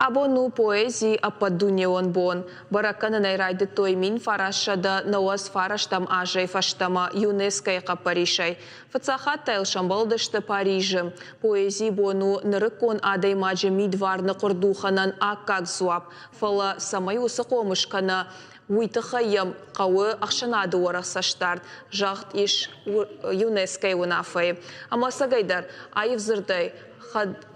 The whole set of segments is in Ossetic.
Абон у поэзийы ӕппӕтдунеон бон. Бӕрӕг кӕнын ӕй райдыдтой 1999 азӕй фӕстӕмӕ ЮНЕСКО-йы хъӕппӕрисӕй. Фыццаг хатт та йыл сӕмбӕлдысты Парижы. Поэзийы бон у нырыккон адӕймаджы мидварны хъуырдухӕнӕн аккаг дзуапп. Фӕлӕ цӕмӕй уыцы хъомыс кӕна, уый тыххӕй йӕм хъӕуы ӕхсӕнады уӕрӕх цӕстдард, загъд ис ЮНЕСКО-йы уынаффӕйы. Ӕмӕ ӕцӕгӕйдӕр, аив дзырдӕй,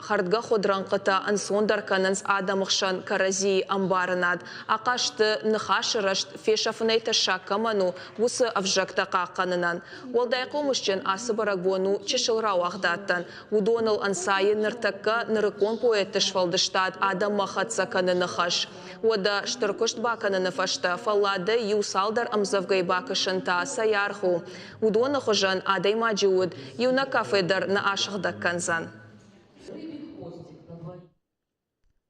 хӕрдгӕхуыд рӕнхъытӕ ӕнцондӕр кӕнынц адӕмы хсӕн кӕрӕдзийы ӕмбарынад, ахъаз сты ныхасы рӕзт фесӕфынӕй тӕссаг кӕмӕн у, уыцы ӕвзӕгтӕ хъахъхъӕнынӕн. Уӕлдай хъомысджын ацы бӕрӕгбон у чысыл рауагъдадтӕн. Уыдоныл ӕнцайы ныртӕккӕ нырыккон поэтты сфӕлдыстад адӕммӕ хӕццӕ кӕныны хӕс. Уӕдӕ стыр куыст бакӕныны фӕстӕ фӕлладӕй иу цалдӕр ӕмдзӕвгӕйы бакӕсын та цӕй аргъ у? Уыдоны хуызӕн адӕймаджы уд иунӕг кафе дӕр нӕ асыгъдӕг кӕндзӕн.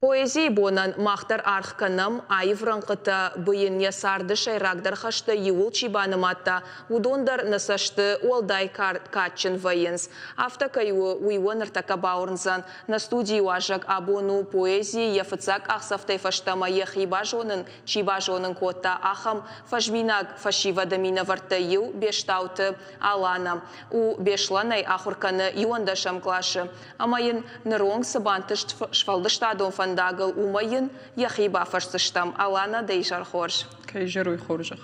Поэзийы бонӕн мах дӕр аргъ кӕнӕм, аив рӕнхъытӕ быйын йӕ царды сӕйрагдӕр хӕстӕй иуыл чи банымадта, уыдон дӕр нӕ цӕсты уӕлдай кадджын вӕййынц. Афтӕ кӕй у, уый уӕ ныртӕккӕ бауырндзӕн. Нӕ студийы уазӕг абон у поэзийы йӕ фыццаг къахдзӕфтӕй фӕстӕмӕ йӕхи базонын чи базонын кодта, ахӕм фӕзминаг фӕсивӕды минӕвӕрттӕй иу Бестауты Алана. У Беслӕнӕй ахуыр кӕны иуӕндӕсӕм къласы ӕмӕ йын ныронг цы бантыст сфӕлдыстадон фӕндагыл, уымӕй йын йӕхи бафӕрсдзыстӕм. Алана, дӕ изӕр хорз. Кӕй изӕр уый хорзӕх.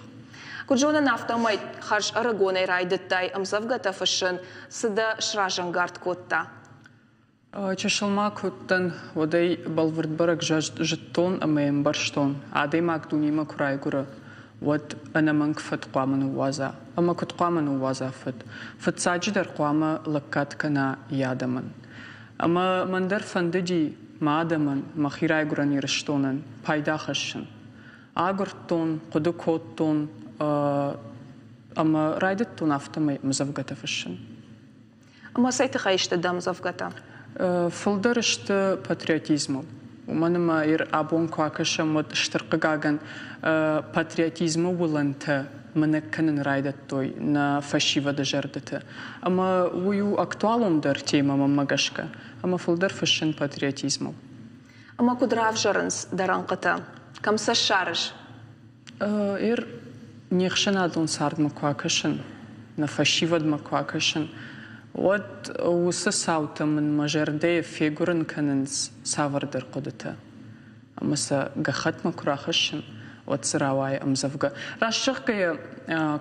Куыд зонын, афтӕмӕй хӕрз ӕрыгонӕй райдыдтай ӕмдзӕвгӕтӕ фыссын. Цы дӕ сразӕнгард кодта? Чысыл ма куы уыдтӕн, уӕд ӕй бӕлвырд бӕрӕг зыдтон ӕмӕ йӕ ӕмбӕрстон, адӕймаг дунемӕ куы райгуыры, уӕд ӕнӕмӕнг фыд хъуамӕ ныууадза. Ӕмӕ куыд хъуамӕ ныууадза фыд? Фыццаджыдӕр хъуамӕ лӕггад кӕна йӕ адӕмӕн. Ӕмӕ мӕн дӕр фӕндыди мӕ адӕмӕн, мӕхи райгуырӕн Ирыстонӕн пайда хӕссын. Агуырдтон, хъуыды кодтон ӕмӕ райдыдтон афтӕмӕй ӕмдзӕвгӕтӕ фыссын. Ӕмӕ цӕй тыххӕй сты дӕ ӕмдзӕвгӕтӕ? Фылдӕр сты патриотизмыл. Уымӕн ӕмӕ ир абон куы акӕсӕм, уӕд стыр хъыгагӕн патриотизмы уылӕнтӕ мынӕг кӕнын райдыдтой нӕ фӕсивӕды зӕрдӕты. Ӕмӕ уый у актуалондӕр темӕ мӕнмӕ гӕсгӕ. Ӕмӕ фылдӕр фыссын патриотизмыл. Ӕмӕ куыд равзӕрынц дӕ рӕнхъытӕ? Кӕм сӕ ссарыс? Ир не хсӕнадон цардмӕ куы акӕсын, нӕ фӕсивӕдмӕ куы акӕсын, уӕд уыцы цаутӕ мын мӕ зӕрдӕйы фегуырын кӕнынц цавӕрдӕр хъуыдытӕ. Ӕмӕ сӕ гӕххӕтмӕ куы рахӕссын, уӕд дзы рауайы ӕмдзӕвгӕ. Раст зӕгъгӕйӕ,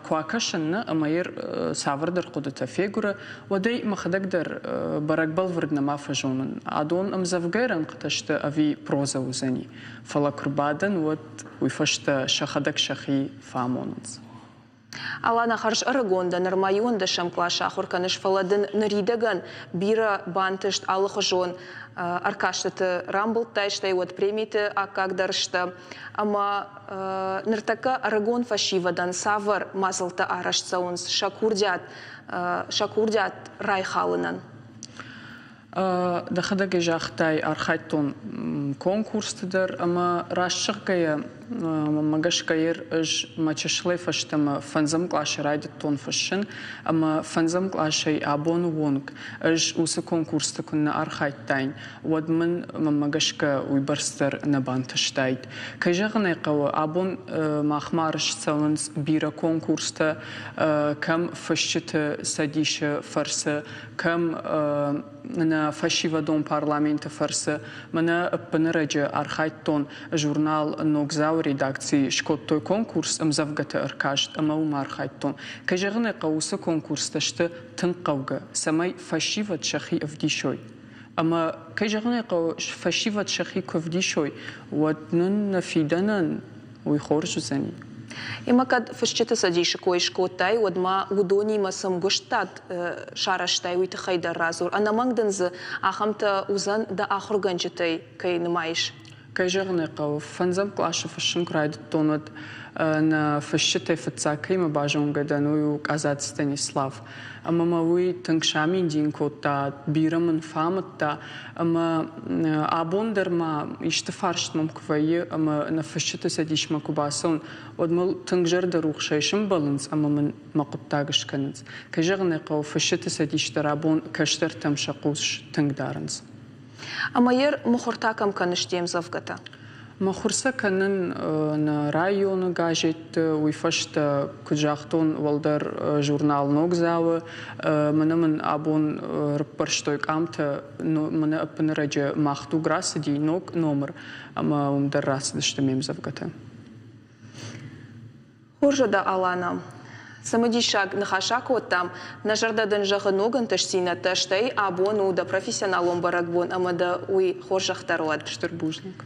куы акӕсын нӕ, ӕмӕ ир цавӕрдӕр хъуыдытӕ фегуыры, уӕд ӕй мӕхӕдӕг дӕр бӕрӕг бӕлвырд нӕма фӕзонын, адон ӕмдзӕвгӕйы рӕнхъытӕ сты ӕви прозӕ уыдзӕни. Фӕлӕ куы рбадӕн, уӕд уый фӕстӕ сӕхӕдӕг сӕхи фӕамонынц. Алана, хӕрз ӕрыгон дӕ, нырма иуӕндӕсӕм къласы ахуыр кӕныс, фӕлӕ дын ныридӕгӕн бирӕ бантыст алыхуызон ӕркастыты рамбылдтай, стӕй уӕд премиты аккаг дӕр сты. Ӕмӕ ныртӕккӕ ӕрыгон фӕсивӕдӕн цавӕр мадзӕлттӕ арӕзт цӕуынц сӕ курдиат, сӕ курдиат райхалынӕн? Дӕхӕдӕг ӕй загътай, архайдтон конкурсты дӕр ӕмӕ раст зӕгъгӕйӕ, мӕнмӕ гӕсгӕ ӕз мӕ чысылӕй фӕстӕмӕ фӕндзӕм къласы райдыдтон фыссын ӕмӕ фӕндзӕм къласӕй абоны онг ӕз уыцы конкурсты куыннӕ архайдтаин, уӕд мын мӕнмӕ гӕсгӕ уыйбӕрц дӕр нӕ бантыстаид. Кӕй зӕгъын ӕй хъӕуы, абон махмӕ арӕзт цӕуынц бирӕ конкурстӕ, кӕм фысджыты цӕдисы фӕрцы, кӕм нӕ фӕсивӕдон парламенты фӕрцы мӕнӕ ӕппынӕрӕджы архайдтон журнал Ногдзау редакцийы скодтой конкурс ӕмдзӕвгӕты ӕркаст ӕмӕ уым архайдтон. Кӕй зӕгъын ӕй хъӕуы, уыцы конкурстӕ сты тынг хъӕугӕ, цӕмӕй фӕсивӕд сӕхи ӕвдисой. Ӕмӕ, кӕй зӕгъын ӕй хъӕуы, фӕсивӕд сӕхи куы ӕвдисой, уӕд нын нӕ фидӕнӕн уый хорз уыдзӕни. Ӕмӕ кӕд фысджыты цӕдисы кой скодтай, уӕд ма уыдонимӕ цы ӕмгуыстад сарӕзтай, уый тыххӕй дӕр радзур. Ӕнӕмӕнг дын дзы ахӕмтӕ уыдзӕн дӕ ахуыргӕнджытӕй кӕй нымайыс? Кӕй зӕгъын ӕй хъӕуы, фӕндзӕм къласы фыссын куы райдыдтон, уӕд нӕ фысджытӕй фыццаг кӕимӕ базонгӕ дӕн, уый у Къадзаты Станислав. Ӕмӕ мӕ уый тынг саминдин кодта, бирӕ мын фӕамыдта. Ӕмӕ абон дӕр ма исты фарст мӕм куы вӕййы ӕмӕ нӕ фысджыты цӕдисмӕ куы бацӕуын, уӕд мыл тынг зӕрдӕрухсӕй сӕмбӕлынц ӕмӕ мын мӕ хъуыддаг скӕнынц. Кӕй зӕгъын ӕй хъӕуы, фысджыты цӕдис дӕр абон кӕстӕртӕм сӕ хъус тынг дарынц. Ӕмӕ йер мыхуыр та кӕм кӕныс де мдзӕвгӕтӕ? Мыхуыр сӕ кӕнын нӕ районы газетты, уый фӕстӕ, куыд загътон, уӕлдӕр журнал Ногдзау-ы. Мӕнӕ мын абон рыппӕрстой къамтӕ, мӕнӕ ӕппынӕрӕджы Мах дуг рацыди, ног номыр, ӕмӕ уым дӕр рацыдысты ме мдзӕвгӕтӕ. Хорз дӕ, Алана. Цымыдисаг ныхас акодтам. Нӕ зӕрдӕ дын зӕгъы ног ӕнтыстдзинӕдтӕ, стӕй абон у дӕ профессионалон бӕрӕгбон ӕмӕ дӕ уый хорзӕх дӕр уӕд. Стыр бузныг.